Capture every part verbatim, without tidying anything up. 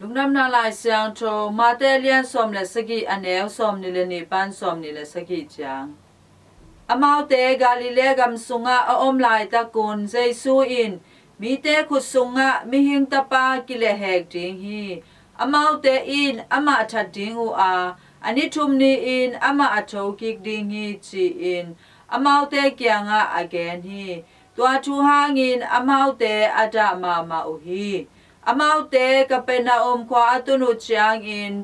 Lungdamna Lai Siangtho, Mate lian sawm le sagih, a neu sawmnih le nih pan sawmnih le sagih ciang. Amaute Galilee gam sungah a om laitakun Jesu in, "Mite khut sungah mihing tapa kilehhek ding hi. Amaute in amah that ding uh a, a ni thum ni-in amah a thokik ding hi," ci-in amaute kiangah a gen hi. Tua thu hangin amaute a dah mahmah uh hi. Amaute Capernaum khua a tun uh ciangin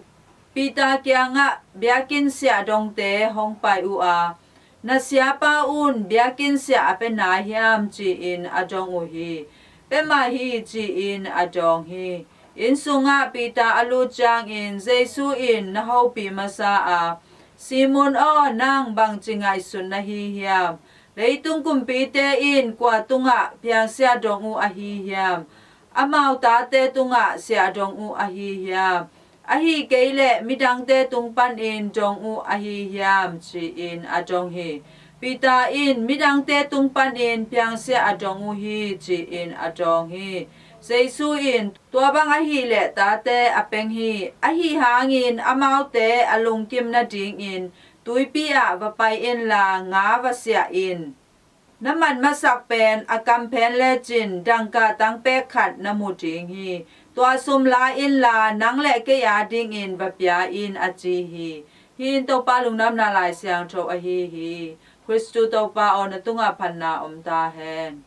Peter kiangah biakinn siahdongte hong pai uh a, "Na siapa un biakinn siah a pia nai hiam?" ci-in a dong uh hi. "Pia mah hi," ci-in a dawng hi. Inn sungah Peter a lut ciangin Jesu in na hopih masa a, "Simon aw, nang bangci ngaihsun na hi hiam? Leitung kumpite in kua tungah phiangsiah dong uh ahi hiam? Amau tate tungah siah dong uh ahi hiam? Ahi kei leh midangte tung panin dong uh ahi hiam?" ci-in a dong hi. Peter in, "Midangte tung panin phiangsiah a dong uh hi," ci-in a dawng hi. Jesu in, "Tua bang ahih leh tate a peng hi. Ahi hangin amaute a lungkim nadingin tuipi ah va pai inla nga va siah in. Na man masak pen a kam phen lecin dangka tangpek khat na mu ding hi. Tua sum la inla nang le kei adingin va pia in," a ci hi. Hih in Topa Lungdamna Lai Siangtho ahi hi. Khristu Topa aw, na tungah phatna om ta hen.